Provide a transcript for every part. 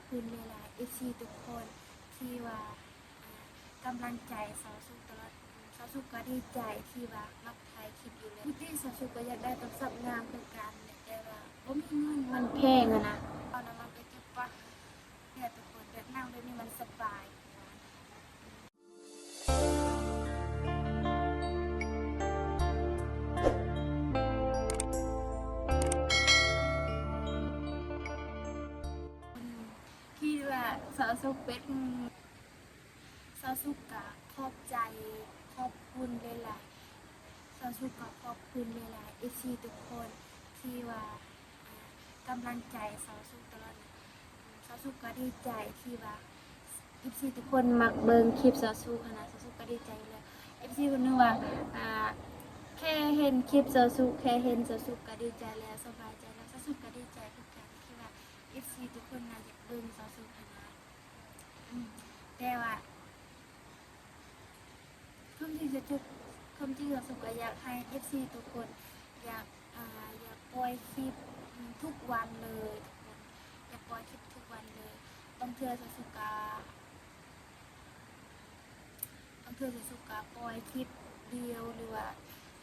ຄຸນຫຼາຍໆ ເອັຟຊີທຸກຄົນທີ່ວ່າ ອ່າ ກຳລັງໃຈສາວສຸກຕະຫຼອດ. ສາວສຸກກໍດີໃຈທີ່ວ່າມັກຖ່າຍຄລິບຢູ່ແລ້ວ. ປົກກະຕິສາວສຸກກໍຢາກໄດ້ໂທລະສັບງາມຄືກັນ ແຕ່ວ່າບໍ່ມີເງິນ ມັນແພງຫັ້ນນະ. ເອົານຳມັນໄປເກັບປະ ແບບທຸກຄົນ ແບບນັ່ງແບບນີ້ມັນສະບາຍກວ່າ. ທີ່ວ່າສາວສຸກເປັນ ສາວສຸກກະຂອບໃຈ ຂອບຄຸນຫຼາຍໆ ສາວສຸກກະຂອບຄຸນຫຼາຍໆ ເອັຟຊີທຸກຄົນທີ່ວ່າ ອ່າ ກຳລັງໃຈສາວສຸກຕະຫຼອດ. ສາວສຸກກໍດີໃຈທີ່ວ່າ ເອັຟຊີທຸກຄົນມັກເບິ່ງຄລິບສາວສຸກຫັ້ນນະ. ສາວສຸກກໍດີໃຈຢູ່ແລ້ວ. ເອັຟຊີເພິ່ນວ່າ ອ່າ ແຄ່ເຫັນຄລິບສາວສຸກ ແຄ່ເຫັນສາວສຸກກໍດີໃຈແລ້ວ ສະບາຍໃຈແລ້ວ. ສາວສຸກກໍດີໃຈຄືກັນທີ່ວ່າ ເອັຟຊີທຸກຄົນນະຢາກເບິ່ງສາວສຸກຫັ້ນນະ. ອືມ ແຕ່ວ່າ ຄວາມຈິງສາວສຸກ ຄວາມຈິງສາວສຸກກໍຢາກໃຫ້ເອັຟຊີທຸກຄົນ ຢາກ ອ່າ ຢາກປ່ອຍຄລິບ ອືມ ທຸກວັນເລີຍທຸກຄົນ ຢາກປ່ອຍຄລິບທຸກວັນເລີຍ. ບາງເທື່ອສາວສຸກກໍ ບາງເທື່ອສາວສຸກກໍປ່ອຍຄລິບດຽວ ຫຼືວ່າ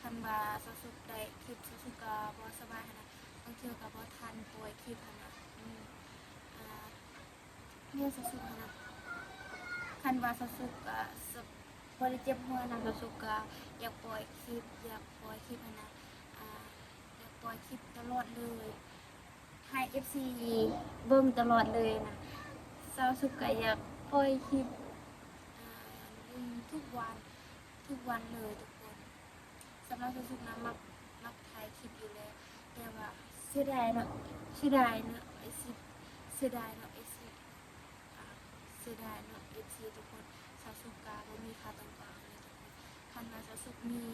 ຄັນວ່າສາວສຸກໄດ້ຄລິບ ສາວສຸກກໍບໍ່ສະບາຍຫັ້ນນະ ບາງເທື່ອກໍບໍ່ທັນປ່ອຍຄລິບຫັ້ນນະ. ອືມ ອ່າ ແມ່ນສາວສຸກຫັ້ນນະ ຄັນວ່າສາວສຸກ ອ່າ ສະ ບໍ່ໄດ້ເຈັບຫົວນະ ສາວສຸກກະຢາກປ່ອຍຄລິບ ຢາກປ່ອຍຄລິບຫັ້ນນະ ອ່າ ຢາກປ່ອຍຄລິບຕະຫຼອດເລີຍ ໃຫ້ເອັຟຊີເບິ່ງຕະຫຼອດເລີຍນະ. ສາວສຸກກະຢາກປ່ອຍຄລິບ ອ່າ ທຸກວັນ ທຸກວັນເລີຍທຸກຄົນ. ສຳລັບສາວສຸກນະ ມັກ ມັກຖ່າຍຄລິບຢູ່ແລ້ວ ແຕ່ວ່າເສຍດາຍເນາະ ເສຍດາຍເນາະເອັຟຊີ ເສຍດາຍເນາະເອັຟຊີ ອ່າ ເສຍດາຍເນາະເອັຟຊີທຸກຄົນ. ສາວສຸກກະບໍ່ມີຄ່າຕັ້ງກາງເລີຍທຸກຄົນ. ຄັນວ່າສາວສຸກມີ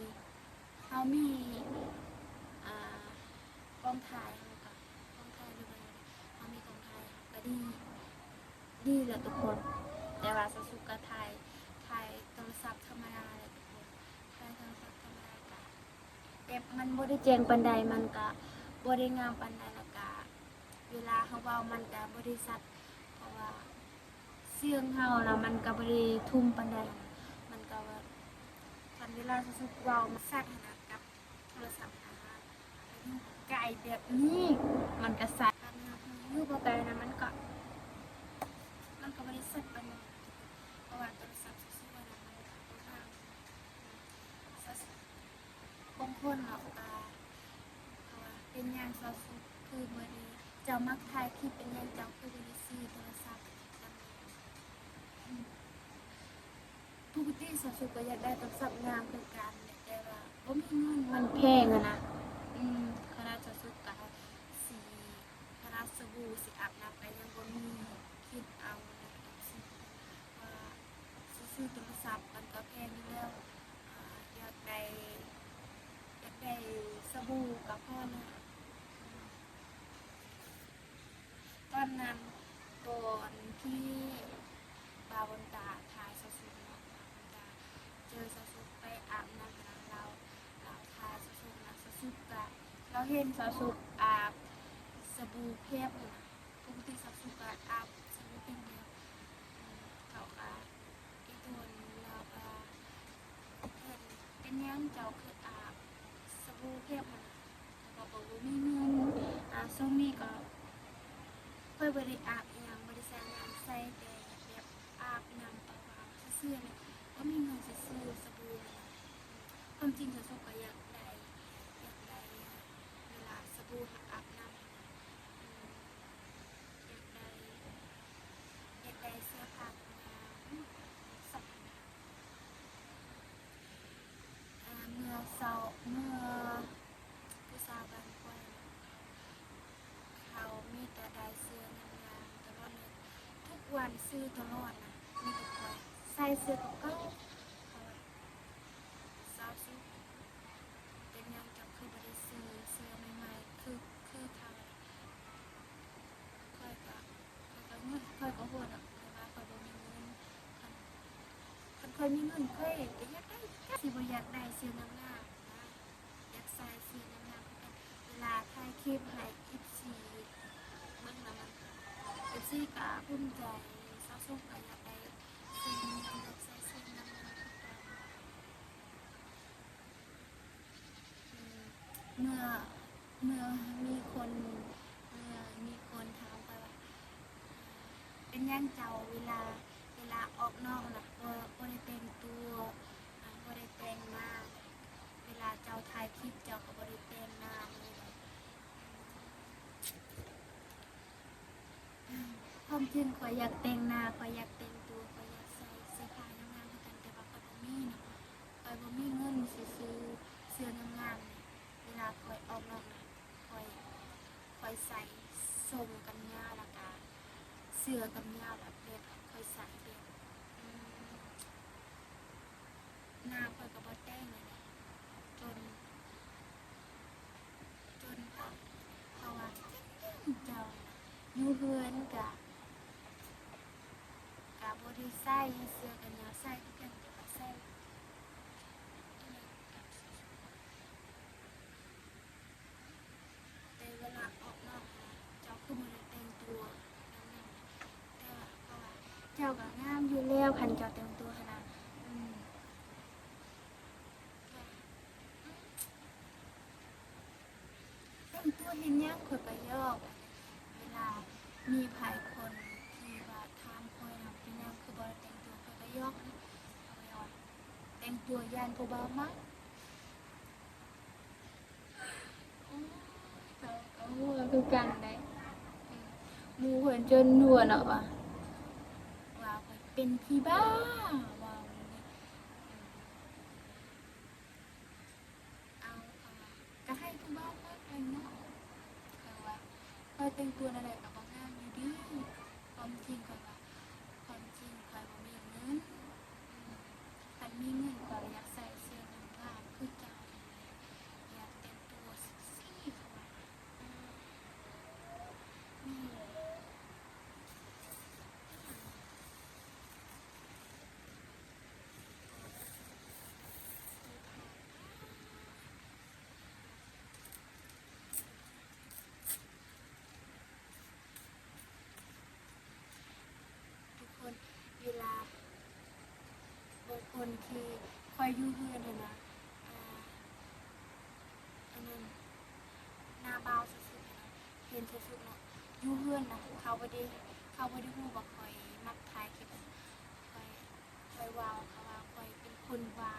ເຮົາມີ ອ່າ ກ້ອງຖ່າຍ ເຮົາກະ ກ້ອງຖ່າຍ ຫຼືວ່າເຮົາມີກ້ອງຖ່າຍ ເຮົາກະດີ ດີແລ້ວທຸກຄົນ. ແຕ່ວ່າສາວສຸກກະຖ່າຍ ຖ່າຍໂທລະສັບທຳມະດາແຫຼະທຸກຄົນ ຖ່າຍໂທລະສັບທຳມະດາກະ ແບບມັນບໍ່ໄດ້ແຈ້ງປານໃດ ມັນກະບໍ່ໄດ້ງາມປານໃດ ແລ້ວກະເວລາເຮົາເວົ້າມັນກະບໍ່ໄດ້ຊັດ ເພາະວ່າສຽງເຮົານະມັນກະບໍ່ໄດ້ທຸ່ມປານໃດ ມັນກະວ່າ ຄັນເວລາສາວສຸກເວົ້າມັນຊັດຫັ້ນນະ ກັບໂທລະສັບຫັ້ນນະ ຢູ່ໄກແບບນີ້ມັນກະຊັດ ຄັນຢູ່ບໍ່ໄກນະ ມັນກະ ມັນກະບໍ່ໄດ້ຊັດປານໃດ ເພາະວ່າໂທລະສັບສາວສຸກຫັ້ນນະ ມັນກະບໍ່ງາມ ສາວສຸກ ບາງຄົນເນາະ ກະ ເຂົາວ່າ ເປັນຫຍັງສາວສຸກຄືບໍ່ໄດ້ ເຈົ້າມັກຖ່າຍຄລິບ ເປັນຫຍັງເຈົ້າຄືບໍ່ໄດ້ຊື້ໂທລະສັບນຳແດ່? ອືມ ປົກກະຕິສາວສຸກກໍຢາກໄດ້ໂທລະສັບງາມຄືກັນ ແຕ່ວ່າບໍ່ມີເງິນ ມັນແພງຫັ້ນນະ. ອືມ ຂະໜາດສາວສຸກກະຊິ ຂະໜາດສະບູຊິອາບນ້ຳກໍຍັງບໍ່ມີ ຄິດເອົານະ ເອັຟຊີ ວ່າຊິຊື້ໂທລະສັບມັນກໍແພງຢູ່ແລ້ວ ອ່າ ຢາກໄດ້ ຢາກໄດ້ສະບູກໍພໍແລ້ວ. ຕອນນັ້ນ ຕອນທີ່ບ່າວບຸນຕາຖ່າຍສາວສຸກເນາະ ບ່າວບຸນຕາເຈີສາວສຸກໄປອາບນ້ຳຫັ້ນນະ ລາວ ລາວຖ່າຍສາວສຸກນະ ສາວສຸກກະ ລາວເຫັນສາວສຸກອາບສະບູແພບຫັ້ນນະ ປົກກະຕິສາວສຸກກະອາບສະບູແພບແລ້ວ ເຂົາກະ ອີ່ຕົນລາວກະເຫັນ ເປັນຫຍັງເຈົ້າຄືອາບສະບູແພບຫັ້ນນະ ເຂົາກໍບໍ່ມີເງິນ ອາ ຊ່ວງນີ້ກໍຂ້ອຍບໍ່ໄດ້ອາບອີ່ຫຍັງ ບໍ່ໄດ້ໃສ່ຫຍັງ ໃສ່ແຕ່ແບບອາບນ້ຳເປົ່າໆຊື່ໆ ແລ້ວບໍ່ມີເງິນຊິຊື້ສະບູຫັ້ນນະ. ຄວາມຈິງສາວສຸກກໍຢາກໄດ້ ຢາກໄດ້ເວລາສະບູອາບນ້ຳ ອືມ ຢາກໄດ້ ຢາກໄດ້ເສື້ອຜ້າງາມໆ ໃສ່ ເມື່ອເຊົ້າ ເມື່ອຜູ້ສາວບ້ານຂ້ອຍເນາະ ເຂົາມີແຕ່ໄດ້ເສື້ອງາມໆຕະຫຼອດເລີຍ ທຸກວັນຊື້ຕະຫຼອດນະ ມີແຕ່ຂ້ອຍໃສ່ເສື້ອເກົ່າໆ ເຂົາວ່າ ສາວສຸກ ເປັນຫຍັງເຈົ້າຄືບໍ່ໄດ້ຊື້ເສື້ອໃໝ່ໆ ຄື ຄືເຂົາ? ຂ້ອຍກະ ຂ້ອຍກະ ຂ້ອຍກະຫົວເນາະ ຂ້ອຍວ່າຂ້ອຍບໍ່ມີເງິນ ຄັນ ຄັນຂ້ອຍມີເງິນ ຂ້ອຍກະຢາກໄດ້ ກະຊິບໍ່ຢາກໄດ້ເສື້ອງາມໆນະ ຢາກໃສ່ເສື້ອງາມໆຄືກັນ ເວລາຖ່າຍຄລິບໃຫ້ເອັຟຊີເບິ່ງນະ ມັນ ເອັຟ ຊີ້ກະພູມໃຈ, ສາວສຸກກະຢາກໄດ້ເຊິ່ງນຳ ຢາກໃສ່ເຊິ່ງນຳຄືກັນ. ອືມ ເມື່ອ ເມື່ອມີຄົນ ເມື່ອມີຄົນຖາມຂ້ອຍວ່າ ເປັນຫຍັງເຈົ້າເວລາ ເວລາອອກນອກນະ ບໍ່ ບໍ່ໄດ້ແຕ່ງຕົວ ອາ ບໍ່ໄດ້ແຕ່ງໜ້າ ເວລາເຈົ້າຖ່າຍຄລິບເຈົ້າກໍບໍ່ໄດ້ແຕ່ງໜ້າເລີຍ. ຄວາມຈິງຂ້ອຍຢາກແຕ່ງໜ້າ ຂ້ອຍຢາກແຕ່ງຕົວ ຂ້ອຍຢາກໃສ່ເສື້ອຜ້າງາມໆຄືກັນ ແຕ່ວ່າຂ້ອຍບໍ່ມີເນາະ ຂ້ອຍບໍ່ມີເງິນຊິຊື້ເສື້ອງາມໆ ເວລາຂ້ອຍອອກນອກນະ ຂ້ອຍ ຂ້ອຍໃສ່ສົ້ງກັນຍາວ ແລ້ວກະເສື້ອກັນຍາວ ແບບ ແບບຂ້ອຍໃສ່ແບບ ອືມ ໜ້າຂ້ອຍກໍບໍ່ແຕ່ງເລີຍ ຈົນ ຈົນ ເພາະວ່າເຈົ້າຢູ່ເຮືອນກະ ກະບໍ່ໄດ້ໃສ່ເສື້ອກັນຍາວ ໃສ່ຄືກັນ ແຕ່ວ່າໃສ່ ແຕ່ເວລາອອກນອກຫັ້ນນະ ເຈົ້າຄືບໍ່ໄດ້ແຕ່ງຕົວງາມໆ ແຕ່ວ່າ ເພາະວ່າເຈົ້າກໍງາມຢູ່ແລ້ວ ຄັນເຈົ້າແຕ່ງຕົວຫັ້ນນະ ອືມ ແຕ່ງຕົວເຮັດຫຍັງ ຂ້ອຍກໍຢອກ ເວລາມີໃຜຄົນທີ່ວ່າຖາມຂ້ອຍນະ ເປັນຫຍັງຄືບໍ່ໄດ້ແຕ່ງຕົວ ຂ້ອຍກໍຢອກ ຂ້ອຍກໍຢອກວ່າ ແຕ່ງຕົວຢ້ານຜູ້ບ່າວມັກ. ໂອ້ຍ ເຂົາກໍຫົວຄືກັນໄດ໋ ອືມ ໝູ່ເພິ່ນຈົນຫົວເນາະ ວ່າ ວ່າຂ້ອຍເປັນຜີບ້າ ວ່າ ເອົາ ເຂົາວ່າ ກໍໃຫ້ຜູ້ບ່າວມັກແລ້ວເນາະ ຂ້ອຍວ່າ ຂ້ອຍແຕ່ງຕົວແນວໃດກໍບໍ່ງາມຢູ່ດີ ຄວາມຈິງຂ້ອຍວ່າ ຄວາມຈິງຂ້ອຍບໍ່ມີເງິນ ອືມ ຄັນມີເງິນຂ້ອຍກໍຢາກໃສ່ເສື້ອງາມໆຄືເຈົ້າຫັ້ນແຫຼະ ຢາກແຕ່ງຕົວເຊັກຊີ ເຂົາວ່າ ອືມ ແມ່ນແຫຼະ. ທຸກຄົນ ເວລາບາງຄົນທີ່ຂ້ອຍຢູ່ເຮືອນຫັ້ນນະ ອ່າ ອັນນັ້ນ ໜ້າບ່າວສຸກໆຫັ້ນນະ ເຫັນສຸກໆເນາະ ຢູ່ເຮືອນນະ ເຂົາບໍ່ໄດ້ ເຂົາບໍ່ໄດ້ຮູ້ວ່າຂ້ອຍມັກຖ່າຍຄລິບ ຂ້ອຍ ຂ້ອຍເວົ້າ ເຂົາວ່າຂ້ອຍເປັນຄົນບ້າ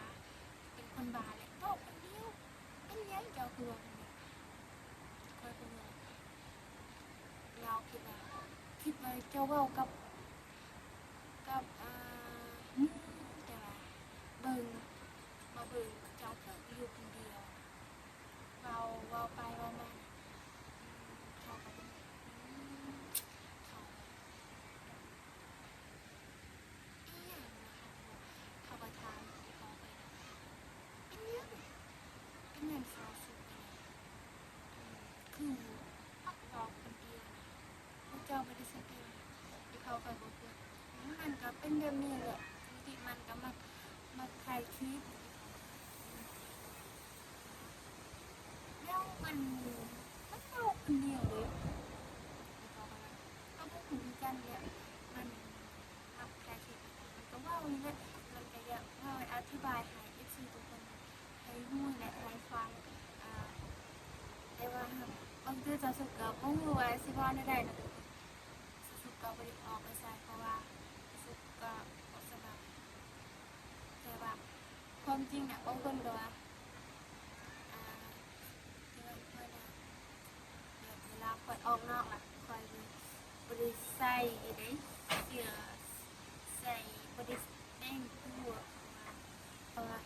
ເປັນຄົນບ້າແຫຼະ ເວົ້າຄົນດຽວ ເປັນຫຍັງເຈົ້າຄືເວົ້າຄົນດຽວ ຂ້ອຍກໍເວົ້າ ລາວຄິດວ່າ ຄິດວ່າເຈົ້າເວົ້າກັບ ກັບ ອ່າ ໝູ່ ແຕ່ວ່າເບິ່ງ ມາເບິ່ງເຈົ້າຄືຢູ່ຄົນດຽວ ເວົ້າ ເວົ້າໄປເວົ້າມາ ອືມ ເຂົາກໍ ອືມ ເຂົາ ອີ່ຫຍັງວະ ເຂົາ ເຂົາກໍຖາມອີ່ພໍ່ຂ້ອຍນະ ເປັນຫຍັງ ເປັນຫຍັງສາວສຸກຫັ້ນນະ ອືມ ຄືມັກເວົ້າຄົນດຽວນະ ພວກເຈົ້າບໍ່ໄດ້ສະຕິຫວະ ອີ່ພໍ່ຂ້ອຍກໍເກີດ ມັນກໍເປັນແບບນີ້ແຫຼະ ທີ່ມັນກໍມັກ ມັກຖ່າຍຄລິບ ແລ້ວມັນ ມັນເວົ້າຄົນດຽວເດ້ ເຂົາກໍວ່າ ເຮົາບໍ່ຮູ້ຄືກັນແຫຼະ ມັນມັກຖ່າຍຄລິບ ມັນກໍເວົ້ານີ້ແຫຼະ ມັນກໍຢາກເວົ້າ ອະທິບາຍໃຫ້ເອັຟຊີທຸກຄົນໃຫ້ຮູ້ແລະໃຫ້ຟັງ ອາ ແຕ່ວ່າບາງເທື່ອສາວສຸກກໍບໍ່ຮູ້ວ່າຊິເວົ້າແນວໃດນະ ສາວສຸກກໍບໍ່ໄດ້ອອກໄປໃສ ເພາະວ່າສາວສຸກກໍບໍ່ສະບາຍ ແຕ່ວ່າຄວາມຈິງນະ ບາງຄົນກໍວ່າ ອ່າ ເຕືອນຂ້ອຍນະ ແບບເວລາຂ້ອຍອອກນອກລະ ຂ້ອຍບໍ່ໄດ້ໃສ່ເດ້ ເສື້ອ ໃສ່ ບໍ່ໄດ້ແຕ່ງຕົວ ເພາະວ່າ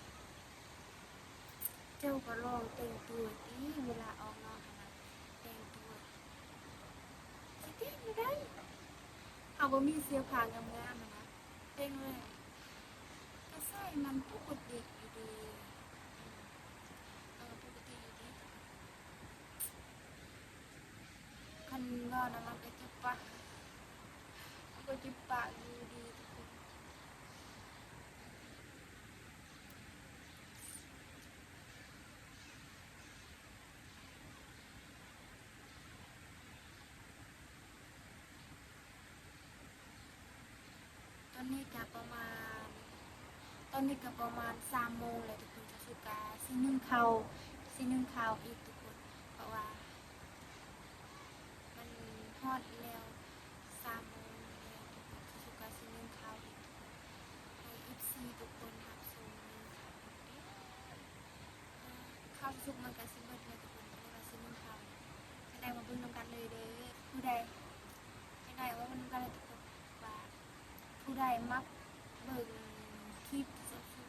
ເຈົ້າກໍລອງແຕ່ງຕົວຕິ ເວລາອອກນອກຫັ້ນນະ ແຕ່ງຕົວ ຊິແຕ່ງຢູ່ໃດ ເຮົາບໍ່ມີເສື້ອຜ້າງາມໆຫັ້ນນະ ແຕ່ງແລ້ວກໍໃສ່ມັນປົກກະຕິຢູ່ດີ ເອີ ປົກກະຕິຢູ່ດີ ຄັນເວົ້ານະມັນກໍຈິບປາກ ມັນກໍຈິບປາກຢູ່ດີທຸກຄົນ. ເ ນີ້ກະປະມານ ຕອນນີ້ກະປະມານສາມໂມງແລ້ວທຸກຄົນ. ສາວສຸກກະຊິໜຶ້ງເຂົ້າ ຊິໜຶ້ງເຂົ້າອີກທຸກຄົນ ເພາະວ່າມັນຮອດແລ້ວ ສາມໂມງແລ້ວທຸກຄົນ. ສາວສຸກກະຊິໜຶ້ງເຂົ້າອີກທຸກຄົນ ໃຫ້ເອັຟຊີທຸກຄົນຮັບຊົມໜຶ້ງເຂົ້າອີກເດີ້. ເຂົ້າສຸກມັນກະຊິເບິດແລ້ວທຸກຄົນ ກະເລີຍວ່າຊິໜຶ້ງເຂົ້າ. ຈັ່ງໃດມາເບິ່ງນຳກັນເລີຍເດີ້ ຜູ້ໃດ ຈັ່ງໃດມາເບິ່ງນຳກັນເລີຍທຸກຄົນ ວ່າຜູ້ໃດມັກເບິ່ງຄລິບສາວສຸກ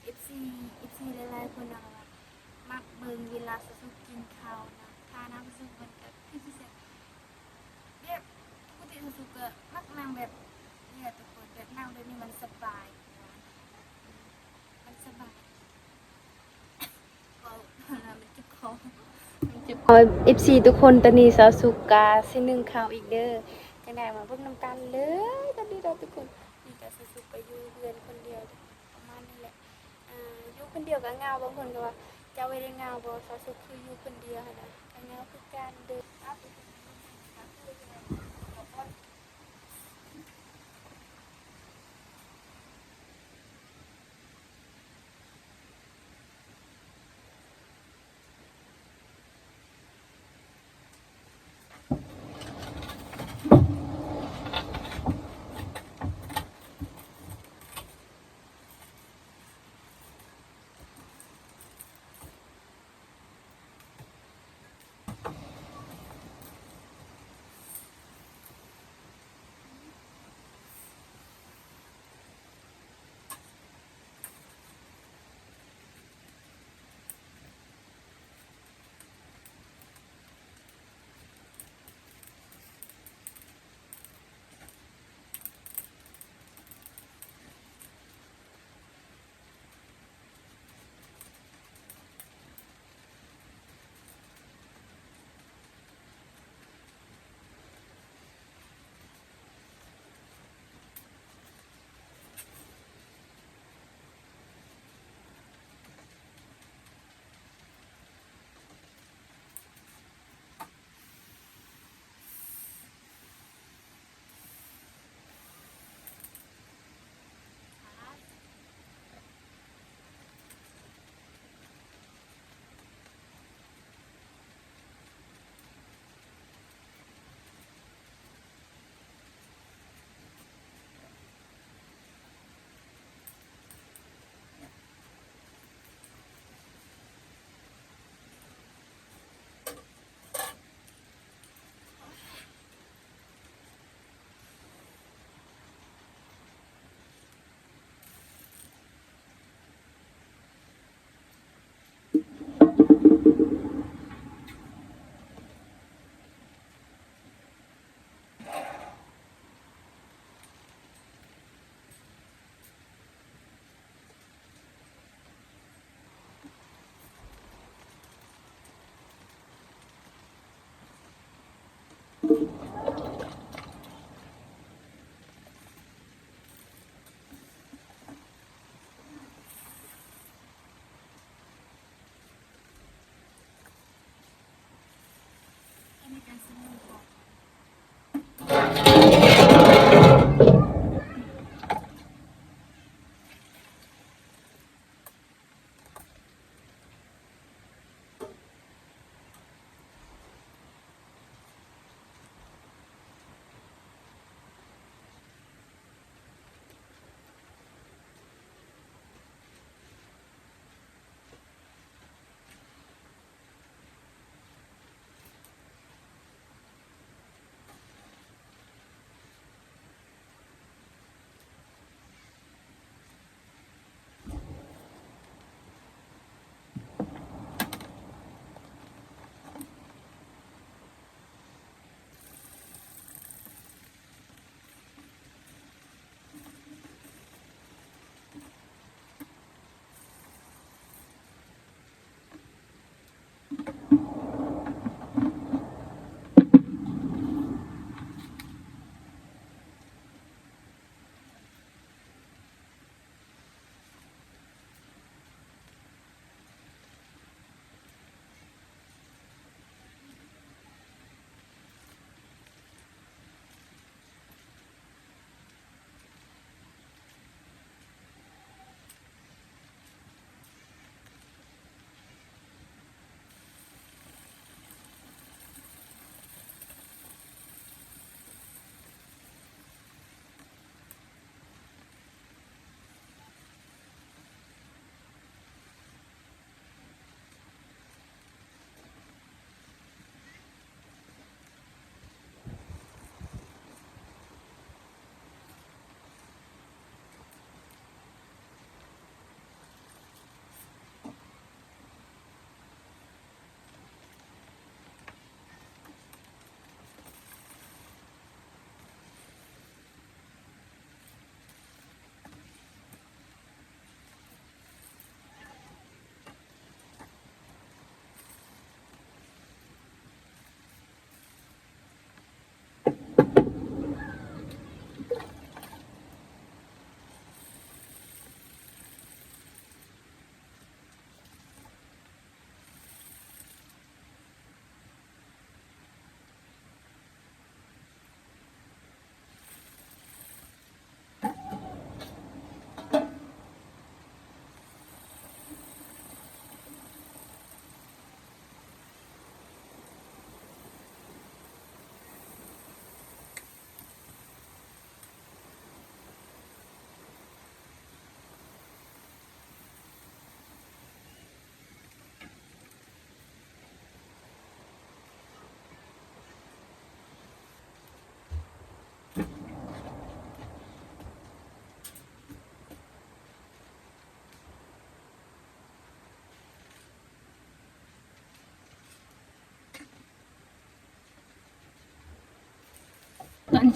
ເອັຟຊີ ເອັຟຊີຫຼາຍໆຄົນນະ ວ່າມັກເບິ່ງເວລາສາວສຸກກິນເຂົ້ານະ ທ່ານຳສາວສຸກມັນກະຄືຊິແຊບ ແບບປົກກະຕິສາວສຸກກະມັກນັ່ງແບບນີ້ແຫຼະທຸກຄົນ ແບບນັ່ງແບບນີ້ມັນສະບາຍກວ່າ ມັນສະບາຍ ເວົ້າແລ້ວມັນເຈັບຄໍ ມັນເຈັບຄໍ. ເອັຟຊີທຸກຄົນ ຕອນນີ້ສາວສຸກກະຊິໜຶ້ງເຂົ້າອີກເດີ້ ຈັ່ງໃດມາເບິ່ງນຳກັນເລີຍ. ຕອນນີ້ເນາະທຸກຄົນ ນີ້ກະສາວສຸກກະຢູ່ເຮືອນຄົນດຽວ ປະມານນີ້ແຫຼະ ອ່າ ຢູ່ຄົນດຽວກະເຫງົາ. ບາງຄົນກະວ່າ ເຈົ້າເວໄດ້ເຫງົາບໍ່ ສາວສຸກຄືຢູ່ຄົນດຽວຫັ້ນນະ ກະເຫງົາຄືກັນເດີ້.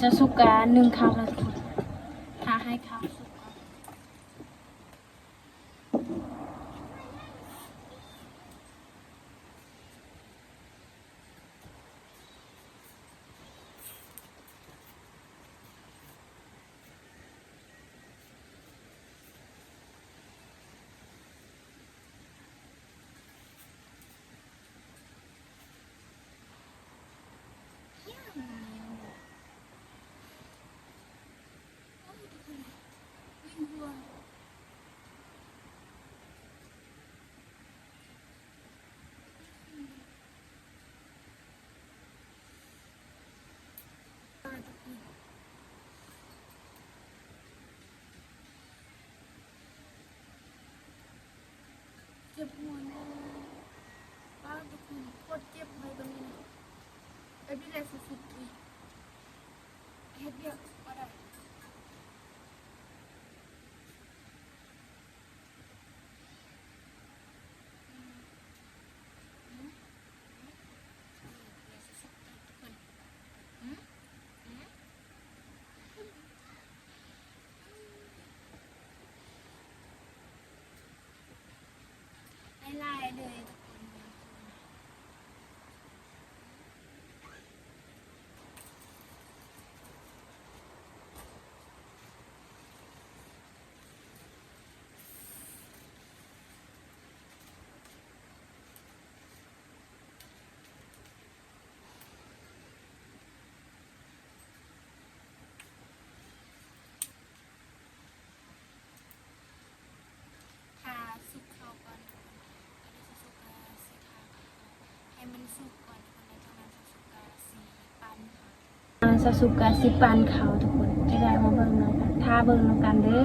ຈະສຸກກະໜຶ້ງເຂົ້າແລ້ວທຸກຄົນ ຖ້າໃຫ້ເຂົ້າສຸກກ່ອນ. ເຈັບຫົວແນ່ ປ້າ ທຸກຄົນ ໂຄດເຈັບເລີຍຕອນນີ້ນະ ແບບນີ້ແຫຼະສຸດໆ ເຮັດວຽກບໍ່ໄດ້. ຫຼາຍໆເລີຍທຸກຄົນ. ຖ້າສຸກເຂົ້າກ່ອນ ອັນນີ້ຊາວສຸກກະຊິຖ້າເຂົ້າໃຫ້ມັນສຸກກ່ອນ ແລ້ວຈາກນັ້ນຊາວສຸກກະຊິປັ້ນເຂົ້າ ອາ ຊາວສຸກກະຊິປັ້ນເຂົ້າທຸກຄົນ ຈະໄດ້ມາເບິ່ງນຳກັນ ຖ້າເບິ່ງນຳກັນເດີ.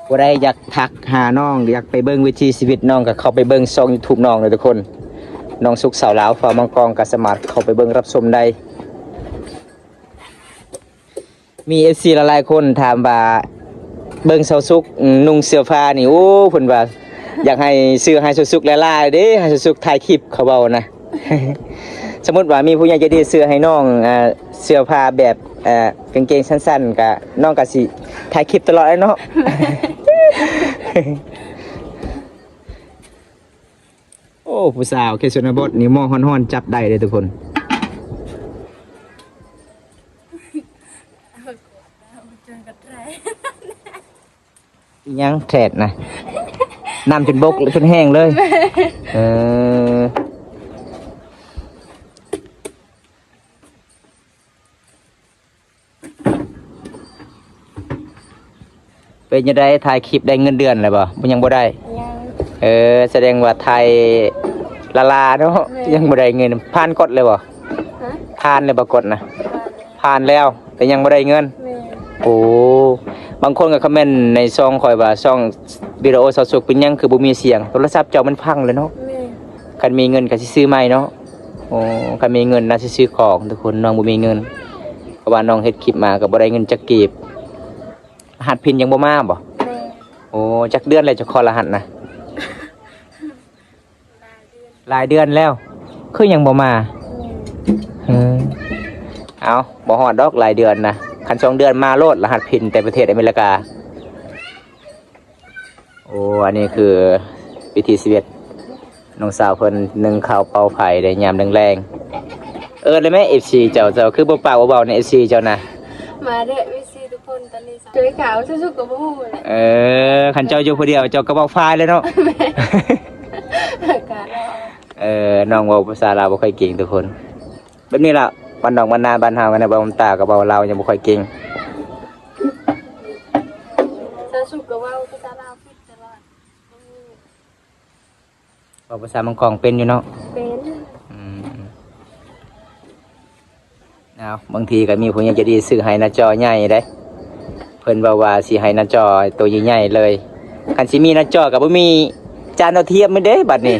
ຜູ້ໃດຢາກທັກຫານ້ອງ ຢາກໄປເບິ່ງວິຖີຊີວິດນ້ອງ ກໍເຂົ້າໄປເບິ່ງຊ່ອງຢູທູບນ້ອງເດີທຸກຄົນ. ນ້ອງສຸກສາວລາວ ຟ້າວມັງກອງ ກໍສາມາດເຂົ້າໄປເບິ່ງຮັບຊົມໄດ້. ມີເອັຟຊີຫຼາຍໆຄົນຖາມວ່າ ເບິ່ງຊາວສຸກນຸ່ງເສື້ອຜ້ານີ້ ໂອ້ ເພິ່ນວ່າຢາກໃຫ້ຊື້ໃຫ້ຊາວສຸກຫຼາຍໆເດ້ ໃຫ້ຊາວສຸກຖ່າຍຄລິບ ເຂົາເວົ້ານະ. ສົມມຸດວ່າມີຜູ້ໃຫຍ່ໃຈດີຊື້ໃຫ້ນ້ອງ ອ່າ ເສື້ອຜ້າແບບ ອ່າ ກາງເກງສັ້ນໆ ກະ ນ້ອງກະຊິຖ່າຍຄລິບຕະຫຼອດແຫຼະເນາະ. ໂອ້ ຜູ້ສາວເຂດຊົນນະບົດນີ້ ໝໍ້ຮ້ອນໆ ຈັບໄດ້ເດ້ທຸກຄົນ. ອີຫຍັງແທດນະ ນ້ຳຈົນບົກຈົນແຫ້ງເລີຍ. ເອີ ເປັນຈັ່ງໃດ ຖ່າຍຄລິບໄດ້ເງິນເດືອນແລ້ວບໍ່? ຍັງບໍ່ໄດ້. ຍັງ. ເອີ ສະແດງວ່າຖ່າຍລ້າໆເນາະ. ແມ່ນ. ຍັງບໍ່ໄດ້ເງິນ. ຜ່ານກົດແລ້ວບໍ່? ຮະ? ຜ່ານແລ້ວບໍ່ກົດນະ? ຜ່ານແລ້ວ. ແຕ່ຍັງບໍ່ໄດ້ເງິນ. ແມ່ນ. ໂອ້ ບາງຄົນກໍຄອມເມັນໃນຊ່ອງຂ້ອຍວ່າ ຊ່ອງວິດີໂອຊາວສຸກເປັນຫຍັງຄືບໍ່ມີສຽງ? ໂທລະສັບເຈົ້າມັນພັງແລ້ວເນາະ. ແມ່ນ. ຄັນມີເງິນກໍຊິຊື້ໃໝ່ເນາະ. ໂອ້ ຄັນມີເງິນນະຊິຊື້ຂອງທຸກຄົນ. ນ້ອງບໍ່ມີເງິນ ເພາະວ່ານ້ອງເຮັດຄລິບມາກໍບໍ່ໄດ້ເງິນຈັກກີບ. ລະຫັດພິນຍັງບໍ່ມາບໍ່? ແມ່ນ. ໂອ້ ຈັກເດືອນແລ້ວເຈົ້າຂໍລະຫັດນະ? ຫຼາຍເດືອນແລ້ວ ຄືຍັງບໍ່ມາ? ແມ່ນ. ເອີ ເອົ້າ ບໍ່ຮອດດອກຫຼາຍເດືອນນະ. ຄັນສອງເດືອນມາໂລດ ລະຫັດພິນແຕ່ປະເທດອາເມລິກາ. ໂອ້ ອັນນີ້ຄືວິຖີຊີວິດ ນ້ອງສາວເພິ່ນໜຶ້ງເຂົ້າເປົ່າໄຟໃນຍາມແລງໆ. ເອີ້ນແລ້ວແມ້ ເອັຟຊີເຈົ້າ ເຈົ້າຄືບໍ່ປາກບໍ່ເວົ້ານະ ເອັຟຊີເຈົ້ານະ? ມາເດີ ເອັຟຊີທຸກຄົນ ຕອນນີ້ຊ່ອຍຂ່າວສຸກໆກໍບໍ່ຮູ້ແຫຼະ. ເອີ ຄັນເຈົ້າຢູ່ຜູ້ດຽວ ເຈົ້າກໍເວົ້າຟາຍແລ້ວເນາະ. ແມ່ນ. ເອີ ນ້ອງເວົ້າພາສາລາວບໍ່ຄ່ອຍເກັ່ງທຸກຄົນ. ແບບນີ້ລະ ບ້ານນອກບ້ານນາບ້ານເຮົາ ກັນນະ ເວົ້ານຳຕາກໍເວົ້າລາວຍັງບໍ່ຄ່ອຍເກັ່ງ. ສາວສຸກກໍເວົ້າພາສາລາວຜິດຕະຫຼອດ. ເວົ້າພາສາມັງກອງເປັນຢູ່ເນາະ? ເປັນ. ອືມ ເອົາ ບາງທີກໍມີຜູ້ໃຫຍ່ໃຈດີຊື້ໃຫ້ໜ້າຈໍໃຫຍ່ເດ້. ເພິ່ນເວົ້າວ່າຊິໃຫ້ໜ້າຈໍໂຕໃຫຍ່ໆເລີຍ. ຄັນຊິມີໜ້າຈໍກໍບໍ່ມີຈານດາວທຽມແມ່ນເດ້ບັດນີ້.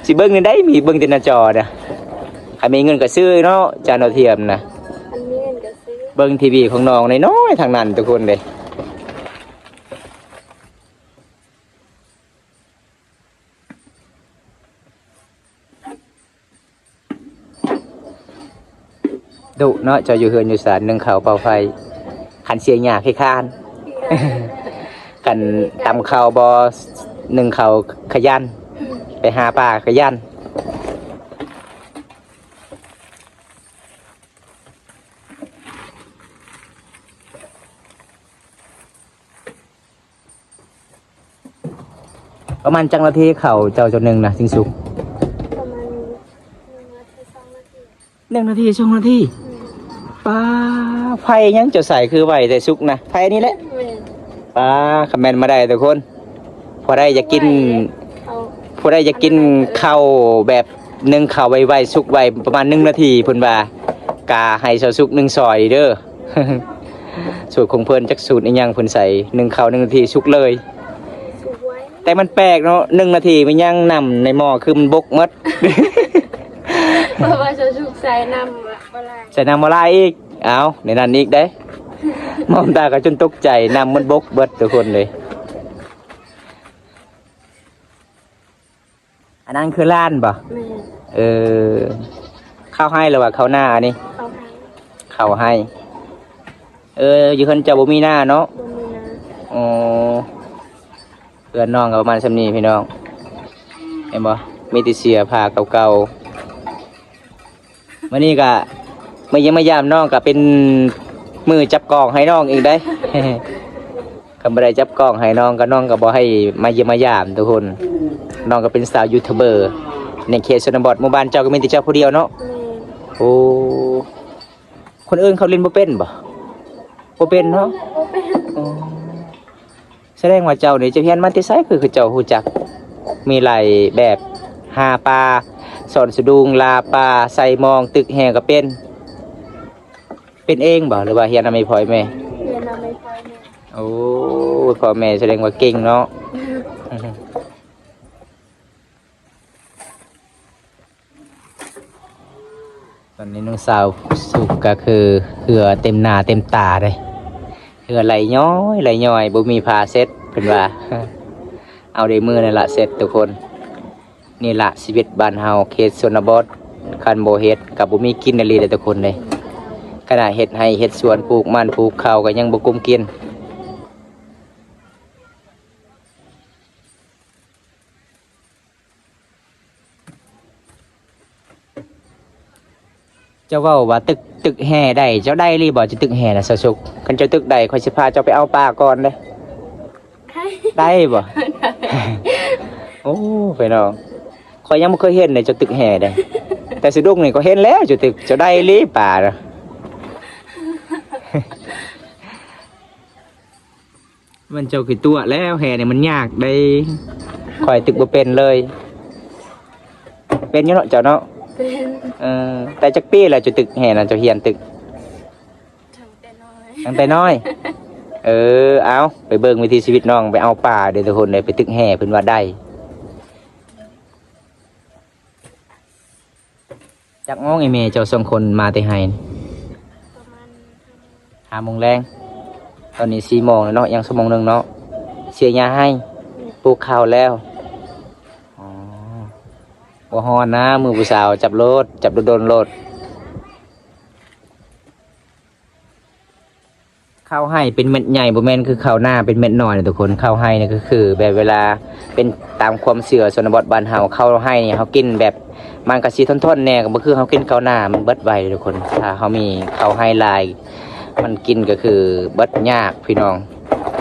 ຊິເບິ່ງແນວໃດ ມີເບິ່ງແຕ່ໜ້າຈໍນະ. ຄັນມີເງິນກໍຊື້ເນາະ ຈານດາວທຽມນະ. ຄັນມີເງິນກໍຊື້. ເບິ່ງທີວີຂອງນ້ອງນ້ອຍໆທັງນັ້ນທຸກຄົນເດ້. ໂອ້ ດຸເນາະ ເຈົ້າຢູ່ເຮືອນຢູ່ຊານ ໜຶ້ງເຂົ້າເປົ່າໄຟ ຄັນເສຍຫຍ້າຂີ້ຄ້ານ ຄັນຕຳເຂົ້າບໍ່ ໜຶ້ງເຂົ້າຂະຫຍັນ ໄປຫາປາຂະຫຍັນ. ປະມານຈັກນາທີເຂົ້າເຈົ້າ ເຈົ້າໜຶ້ງນະ ຊິງສຸກ? ປະມານໜຶ່ງນາທີສອງນາທີ ໜຶ່ງນາທີສອງນາທີ. ແມ່ນ. ປາ ໄຟຫຍັງເຈົ້າໃສ່ຄືໄວແຕ່ສຸກນະ? ໄຟອັນນີ້ແຫຼະ. ແມ່ນ. ປາ ຄຳແມ່ນມາໄດ້ທຸກຄົນ ຜູ້ໃດຢາກກິນ ເອົາ ຜູ້ໃດຢາກກິນເຂົ້າແບບໜຶ້ງເຂົ້າໄວໆ ສຸກໄວ ປະມານໜຶ່ງນາທີ ເພິ່ນວ່າ ກະໃຫ້ຊາວສຸກໜຶ້ງຊ່ອຍເດີ. ສູດຂອງເພິ່ນ ຈັກສູດອີ່ຫຍັງເພິ່ນໃສ່ ໜຶ້ງເຂົ້າໜຶ່ງນາທີສຸກເລີຍ. ສຸກໄວ. ແຕ່ມັນແປກເນາະ ໜຶ່ງນາທີມັນຍັງ ນ້ຳໃນໝໍ້ຄືມັນບົກໝົດ ເພາະວ່າຊາວສຸກໃສ່ນ້ຳບໍ່ຫຼາຍ ໃສ່ນ້ຳບໍ່ຫຼາຍອີກ. ເອົ້າ ໃນນັ້ນອີກເດ້ ມອງຕາກໍຈົນຕົກໃຈ ນ້ຳມັນບົກເບິດທຸກຄົນເລີຍ. ອັນນັ້ນຄືລ້ານບໍ່? ແມ່ນ. ເອີ ເຂົ້າໄຮ່ ຫຼືວ່າເຂົ້ານາອັນນີ້? ເຂົ້າໄຮ່. ເຂົ້າໄຮ່. ເອີ ຢູ່ເຮືອນເຈົ້າບໍ່ມີນາເນາະ? ບໍ່ມີນາ. ອໍ ເຮືອນນ້ອງກໍປະມານສ່ຳນີ້ພີ່ນ້ອງ ເຫັນບໍ່? ມີແຕ່ເສື້ອຜ້າເກົ່າໆ. ມື້ນີ້ກະມາຢ້ຽມມາຢາມນ້ອງ ກະເປັນມືຈັບກ້ອງໃຫ້ນ້ອງອີກເດ້. ຄັນບໍ່ໄດ້ຈັບກ້ອງໃຫ້ນ້ອງ ກະນ້ອງກະບໍ່ໃຫ້ມາຢ້ຽມມາຢາມທຸກຄົນ. ນ້ອງກະເປັນສາວຢູທູບເບີໃນເຂດຊົນນະບົດ. ໝູ່ບ້ານເຈົ້າກະມີແຕ່ເຈົ້າຜູ້ດຽວເນາະ? ແມ່ນ. ໂອ້ ຄົນອື່ນເຂົາຫຼິ້ນບໍ່ເປັນບໍ່? ບໍ່ເປັນເນາະ? ບໍ່ເປັນ. ອໍ. ສະແດງວ່າເຈົ້ານີ້ ເຈົ້າຮຽນມາແຕ່ໃສ ຄືເຈົ້າຮູ້ຈັກ ມີຫຼາຍແບບ ຫາປາ ສອນສະດຸງ ລ່າປາ ໃສ່ມອງ ຕຶກແຫກໍເປັນ. ເປັນເອງບໍ່ ຫຼືວ່າຮຽນນຳແມ່ພໍ່ແມ່? ຮຽນນຳແມ່ພໍ່ແມ່. ໂອ້ ພໍ່ແມ່ສະແດງວ່າເກັ່ງເນາະ. ຕອນນີ້ນ້ອງສາວສຸກກະຄືເຫື່ອເຕັມໜ້າເຕັມຕາເດ້ ເຫື່ອໄຫຼຍ້ອຍໄຫຼຍ້ອຍ ບໍ່ມີຜ້າເຊັດ ເພິ່ນວ່າ ເອົາແຕ່ມືນັ້ນລະເຊັດທຸກຄົນ. ນີ້ລະຊີວິດບ້ານເຮົາເຂດຊົນນະບົດ ຄັນບໍ່ເຮັດກະບໍ່ມີກິນອີ່ຫຼີເດ້ທຸກຄົນເດ້. ຂະໜາດເຮັດໄຮ່ເຮັດສວນ ປູກມັນປູກເຂົ້າກະຍັງບໍ່ກຸ້ມກິນ. ເຈົ້າເວົ້າວ່າຕຶກ ຕຶກແຫໄດ້ ເຈົ້າໄດ້ອີ່ຫຼີບໍ່? ເຈົ້າຕຶກແຫນະ ສາວສຸກ ຄັນເຈົ້າຕຶກໄດ້ ຂ້ອຍຊິພາເຈົ້າໄປເອົາປາກ່ອນເດ້. ໄດ້ ໄດ້ບໍ່? ໄດ້. ໂອ້ ພີ່ນ້ອງ ຂ້ອຍຍັງບໍ່ເຄີຍເຫັນເດ້ ເຈົ້າຕຶກແຫເດ້ ແຕ່ສະດຸ້ງນີ້ຂ້ອຍເຫັນແລ້ວ ເຈົ້າຕຶກ ເຈົ້າໄດ້ອີ່ຫຼີປານະ. ມັນເຈົ້າຄືຕົວະແລ້ວ ແຫນີ້ມັນຍາກເດ້ ຂ້ອຍຕຶກບໍ່ເປັນເລີຍ. ເປັນຢູ່ເນາະເຈົ້າເນາະ? ເປັນ. ເອີ ແຕ່ຈັກປີແລ້ວເຈົ້າຕຶກແຫນະ ເຈົ້າຮຽນຕຶກ? ຕັ້ງແຕ່ນ້ອຍ ຕັ້ງແຕ່ນ້ອຍ. ເອີ ເອົາ ໄປເບິ່ງວິຖີຊີວິດນ້ອງ ໄປເອົາປາເດີທຸກຄົນເດີ ໄປຕຶກແຫ ເພິ່ນວ່າໄດ້. ຈັກໂມງອີ່ແມ່ເຈົ້າສອງຄົນມາແຕ່ໄຮ່? ປະມານຫ້າໂມງແລງ. ຕອນນີ້ສີ່ໂມງແລ້ວເນາະ ຍັງຊົ່ວໂມງໜຶ່ງເນາະ. ເສຍຫຍ້າໄຮ່ ປູກເຂົ້າແລ້ວ. ອໍ ບໍ່ຮ້ອນນະ ມືຜູ້ສາວ ຈັບໂລດ ຈັບດົນໆໂລດ. ເຂົ້າໄຮ່ເປັນເມັດໃຫຍ່ ບໍ່ແມ່ນຄືເຂົ້ານາເປັນເມັດນ້ອຍນະທຸກຄົນ. ເຂົ້າໄຮ່ນີ້ກໍຄືແບບເວລາເປັນຕາມຄວາມເຊື່ອຊົນນະບົດບ້ານເຮົາ ເຂົ້າໄຮ່ນີ້ເຮົາກິນແບບ ມັນກໍຊິທົນໆແດ່ ກໍບໍ່ຄືເຮົາກິນເຂົ້ານາ ມັນເບິດໄວເດ້ທຸກຄົນ. ຖ້າເຮົາມີເຂົ້າໄຮ່ຫຼາຍ ມັນກິນກໍຄືເບິດຍາກພີ່ນ້ອງ.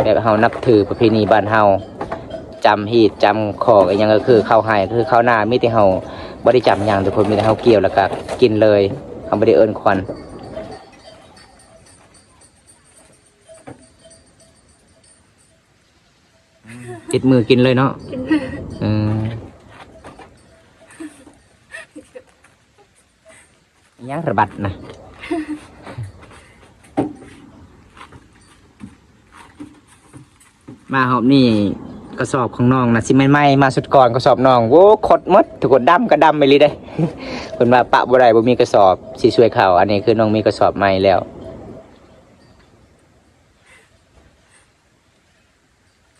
ແບບເຮົານັບຖືປະເພນີບ້ານເຮົາ ຈຳຮີດຈຳຂອງອີ່ຫຍັງ ກໍຄືເຂົ້າໄຮ່ ກໍຄືເຂົ້ານາ ມີແຕ່ເຮົາບໍ່ໄດ້ຈຳຫຍັງທຸກຄົນ ມີແຕ່ເຮົາກ່ຽວແລ້ວກໍກິນເລີຍ ເຮົາບໍ່ໄດ້ເອີ້ນຂວັນ. ຕິດມືກິນເລີຍເນາະ. ກິນເລີຍ. ເອີ ອີ່ຫຍັງລະບັດນະ. ມາຮອບນີ້ກະສອບຂອງນ້ອງນະ ຊິໃໝ່ໆ ມາຊຸດກ່ອນກະສອບນ້ອງ ໂອ້ ຄົດໝົດທຸກຄົນ ດຳກະດຳອີ່ຫຼີເດ້. ເພິ່ນວ່າປະບໍ່ໄດ້ ບໍ່ມີກະສອບຊິຊ່ວຍເຂົາ. ອັນນີ້ຄືນ້ອງມີກະສອບໃໝ່ແລ້ວ.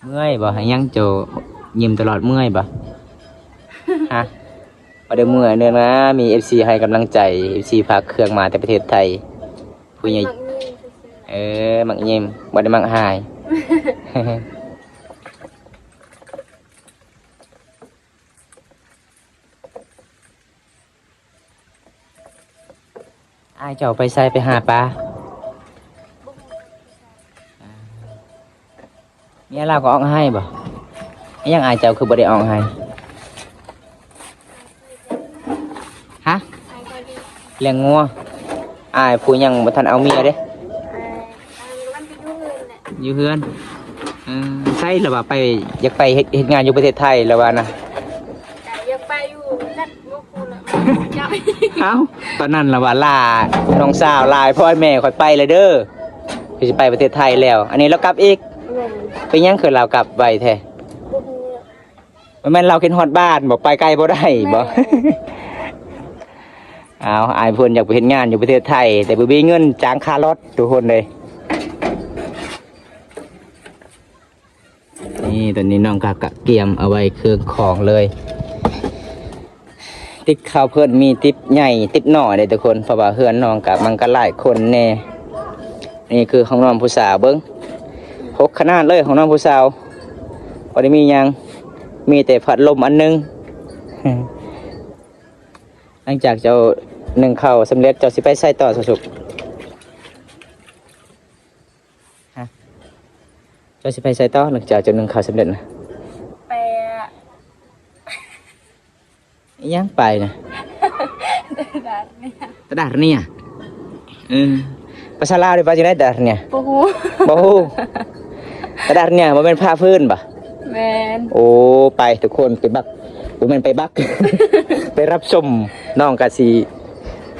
ເມື່ອຍບໍ່? ຫາຫຍັງເຈົ້າຍິ້ມຕະຫຼອດ ເມື່ອຍບໍ່? ຮະ? ບໍ່ໄດ້ເມື່ອຍເດີນະ ມີເອັຟຊີໃຫ້ກຳລັງໃຈ ເອັຟຊີພາເຄື່ອງມາແຕ່ປະເທດໄທ ຜູ້ໃຫຍ່ ເອີ ມັກຍິ້ມ ບໍ່ໄດ້ມັກຮ້າຍ. ອ້າຍເຈົ້າໄປໃສ? ໄປຫາປາ? ເມຍລາວກໍອອກໄຮ່ບໍ່? ອີຫຍັງອ້າຍເຈົ້າຄືບໍ່ໄດ້ອອກໄຮ່? ຮະ? ລ້ຽງງົວ. ອ້າຍຜູ້ຍັງບໍ່ທັນເອົາເມຍເດ້. ຢູ່ເຮືອນ. ເອີ ໃສລະວ່າໄປ ຢາກໄປເຮັດ ເຮັດງານຢູ່ປະເທດໄທລະວ່ານະ. ຢາກໄປຢູ່ຈັກ ເອົ້າ ຕອນນັ້ນລະວ່າຫຼ້ານ້ອງສາວຫຼາຍ ພໍ່ແມ່ຂ້ອຍໄປແລ້ວເດີ ຂ້ອຍຊິໄປປະເທດໄທແລ້ວ. ອັນນີ້ລາວກັບອີກ. ແມ່ນ. ເປັນຫຍັງຄືລາວກັບໄວແທ້? ບໍ່ຮູ້. ບໍ່ແມ່ນລາວຄິດຮອດບ້ານບໍ? ໄປໄກບໍ່ໄດ້ບໍ? ແມ່ນ. ເອົາ ອ້າຍເພິ່ນຢາກໄປເຮັດງານຢູ່ປະເທດໄທ ແຕ່ບໍ່ມີເງິນຈ້າງຄ່າລົດ ທຸກຄົນເອີຍ. ນີ້ ຕອນນີ້ນ້ອງກໍກະກຽມເອົາໄວ້ເຄື່ອງຂອງເລີຍ. ຕິບເຂົ້າເພິ່ນມີຕິບໃຫຍ່ຕິບນ້ອຍເດ້ທຸກຄົນ ເພາະວ່າເຮືອນນ້ອງກໍມັນກໍຫຼາຍຄົນແດ່. ນີ້ຄືຫ້ອງນອນຜູ້ສາວ ເບິ່ງ ຫົກຂະໜາດເລີຍຫ້ອງນອນຜູ້ສາວ. ບໍ່ໄດ້ມີຫຍັງ ມີແຕ່ພັດລົມອັນໜຶ່ງ. ຫຼັງຈາກເຈົ້າໜຶ້ງເຂົ້າສຳເລັດ ເຈົ້າຊິໄປໃສຕໍ່ ສາວສຸກ? ຮະ? ເຈົ້າຊິໄປໃສຕໍ່ ຫຼັງຈາກເຈົ້າໜຶ້ງເຂົ້າສຳເລັດນະ? ໄປ ອີຫຍັງໄປນະ? ຕະຫຼາດເນຍ. ຕະຫຼາດເນຍ. ເອີ ພາສາລາວເອີ້ນວ່າຈັ່ງໃດ ຕະຫຼາດເນຍ? ບໍ່ຮູ້. ບໍ່ຮູ້. ຕະຫຼາດເນຍບໍ່ແມ່ນຜ່າຟືນບໍ? ແມ່ນ. ໂອ້ ໄປທຸກຄົນ ໄປບັກ ບໍ່ແມ່ນໄປບັກ ໄປຮັບຊົມ. ນ້ອງກະຊິ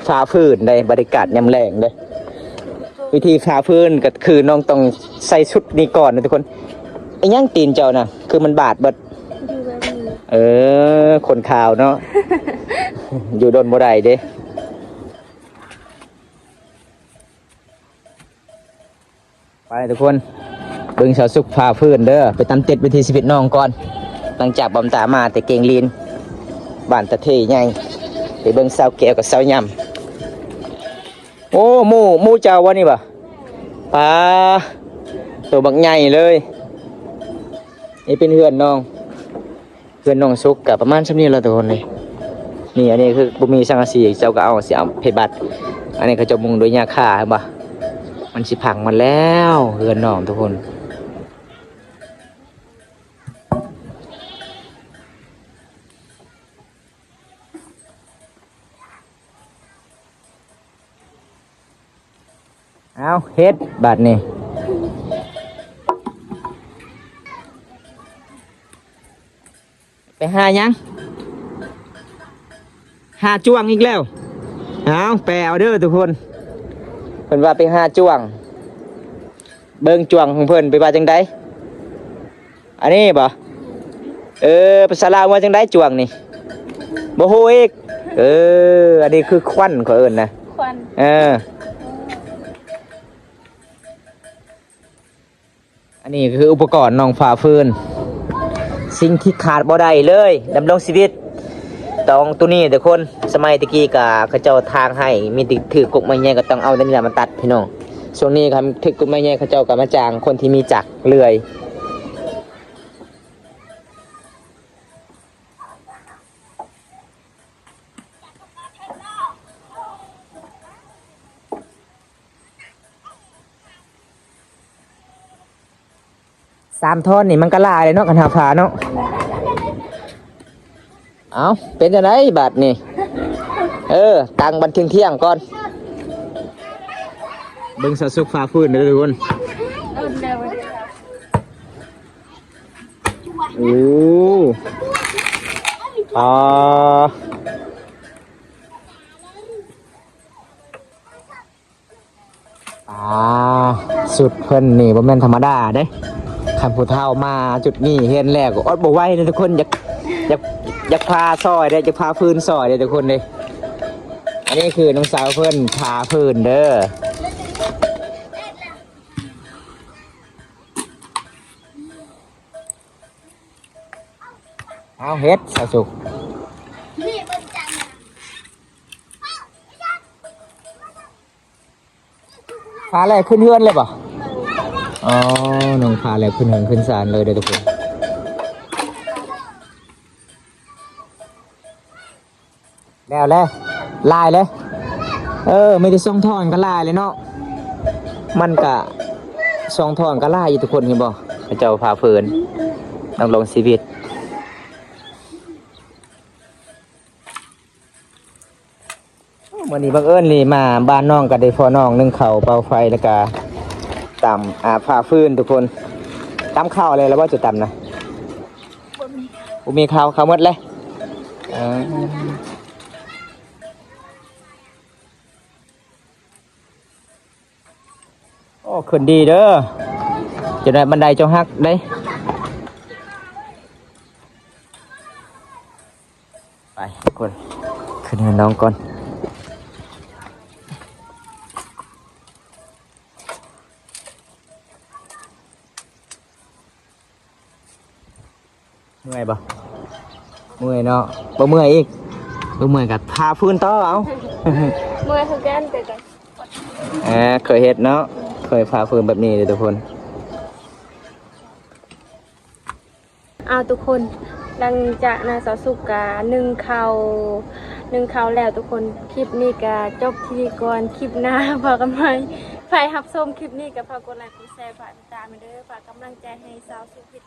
ຝາຟືນໄດ໋ ບັນຍາກາດຍາມແລງເດ້. ວິທີຝາຟືນກໍຄືນ້ອງຕ້ອງໃສ່ຊຸດນີ້ກ່ອນນະທຸກຄົນ. ອີຫຍັງຕີນເຈົ້ານະ ຄືມັນບາດເບິດ? ຢູ່ແບບນີ້. ເອີ ຄົນຂາວເນາະ ຢູ່ດົນບໍ່ໄດ້ເດ້. ໄປທຸກຄົນ ເບິ່ງສາວສຸກຝາຟືນເດີ ໄປຕຳຕິດວິຖີຊີວິດນ້ອງກ່ອນ. ຫຼັງຈາກບຳຕາມາແຕ່ເກງລີນ ບ້ານຕາເທໃຫຍ່ ໄປເບິ່ງສາວແກ້ວກັບສາວຍຳ. ໂອ້ ໝູ່ ໝູ່ເຈົ້າວະນີ້ບະ? ປາ ໂຕບັກໃຫຍ່ເລີຍ. ນີ້ເປັນເຮືອນນ້ອງ. ເຮືອນນ້ອງສຸກກະປະມານຊ່ຳນີ້ແຫຼະທຸກຄົນເອີຍ. ນີ້ ອັນນີ້ຄືບໍ່ມີສັງກະສີ ເຈົ້າກໍເອົາ ຊິເອົາເພບັດ. ອັນນີ້ເຂົາເຈົ້າມຸງດ້ວຍຫຍ້າຄາ ເຫັນບໍ່? ມັນຊິພັງໝົດແລ້ວເຮືອນນ້ອງທຸກຄົນ. ເອົາ ເຮັດບາດນີ້ ໄປຫາຫຍັງ? ຫາຈ້ວງອີກແລ້ວ. ເອົາ ແປເອົາເດີທຸກຄົນ ເພິ່ນວ່າໄປຫາຈ້ວງ. ເບິ່ງຈ້ວງຂອງເພິ່ນ ໄປວ່າຈັ່ງໃດ? ອັນນີ້ບໍ? ເອີ ພາສາລາວວ່າຈັ່ງໃດ ຈ້ວງນີ້? ບໍ່ຮູ້ອີກ. ເອີ ອັນນີ້ຄືຄວັນ ເຂົາເອີ້ນນະ ຄວັນ. ເອີ ອັນນີ້ຄືອຸປະກອນນ້ອງຝາຟືນ ສິ່ງທີ່ຂາດບໍ່ໄດ້ເລີຍ ດຳລົງຊີວິດ ຕ້ອງໂຕນີ້ທຸກຄົນ. ສະໄໝແຕ່ກີ້ກະເຂົາເຈົ້າຖາງໃຫ້ ມີແຕ່ຖືກົກໄມ້ໃຫຍ່ ກໍຕ້ອງເອົາແນວນີ້ລະມາຕັດ ພີ່ນ້ອງ. ຊ່ວງນີ້ຄັນຖືກົກໄມ້ໃຫຍ່ ເຂົາເຈົ້າກໍມາຈ້າງຄົນທີ່ມີຈັກເລື່ອຍ. ສາມທ່ອນນີ້ມັນກໍຫຼາຍເລີຍເນາະ ຄັນຫາຝາເນາະ. ເອົ້າ ເປັນຈັ່ງໃດບາດນີ້? ເອີ ຕັ້ງບັນເທີງທ່ຽງກ່ອນ. ເບິ່ງສາວສຸກຝາຟືນເດີທຸກຄົນ. ໂອ້ ອາ ອາ ຊຸດເພິ່ນນີ້ບໍ່ແມ່ນທຳມະດາເດ້. ຄັນຜູ້ເຖົ້າມາຈຸດນີ້ເຫັນແລ້ວກໍອົດບໍ່ໄຫວເດ້ທຸກຄົນ. ຢາກ ຢາກ ຢາກຝາຊ່ອຍເດ້ ຢາກຝາຟືນຊ່ອຍເດ້ທຸກຄົນເດ້. ອັນນີ້ຄືນ້ອງສາວເພິ່ນຝາຟືນເດີ. ເອົາເຮັດ ສາວສຸກ. ພາແລ້ວຂຶ້ນເຮືອນເລີຍບໍ່? ອໍ ນ້ອງພາແລ້ວຂຶ້ນເຮືອນຂຶ້ນຊານເລີຍເດີທຸກຄົນ. ແລ້ວແຫຼະ ຫຼາຍເລີຍ. ເອີ ມີແຕ່ສອງທ່ອນກໍຫຼາຍເລີຍເນາະ. ມັນກະສອງທ່ອນກໍຫຼາຍຢູ່ທຸກຄົນ ເຫັນບໍ່? ເຂົາເຈົ້າຜ່າເຟີນ ດຳລົງຊີວິດ. ມື້ນີ້ບັງເອີນນີ້ມາບ້ານນ້ອງ ກໍໄດ້ພໍ້ນ້ອງໜຶ້ງເຂົ້າເປົ່າໄຟ ແລ້ວກະຕຳ ອ່າ ຜ່າຟືນທຸກຄົນ. ຕຳເຂົ້າແລ້ວ ແລ້ວບໍ່ຈະຕຳນະ? ບໍ່ມີເຂົ້າ ເຂົ້າໝົດເລີຍ. ເອີ ໂອ້ ຂຶ້ນດີເດີ ຈະໄດ້ບັນໄດເຈົ້າຫັກເດ້. ໄປທຸກຄົນ ຂຶ້ນເຮືອນນ້ອງກ່ອນ. ເມື່ອຍບໍ່? ເມື່ອຍເນາະ. ບໍ່ເມື່ອຍອີກ? ບໍ່ເມື່ອຍກໍຜ່າຟືນຕໍ່ເອົາ. ເມື່ອຍຄືກັນ ແຕ່ກໍ ເອີ ເຄີຍເຮັດເນາະ ເຄີຍຜ່າຟືນແບບນີ້ເດ້ທຸກຄົນ. ເອົາທຸກຄົນ ຫຼັງຈາກນາງສາວສຸກກະໜຶ້ງເຂົ້າ ໜຶ້ງເຂົ້າແລ້ວທຸກຄົນ. ຄລິບນີ້ກະຈົບທີ່ນີ້ກ່ອນ ຄລິບໜ້າພໍ້ກັນໃໝ່. ໃຜຮັບຊົມຄລິບນີ້ກະຝາກກົດໄລກົດແຊ ຝາກຕິດຕາມແດ່ເດີ ຝາກກຳລັງໃຈໃຫ້ສາວສຸກເຮັດ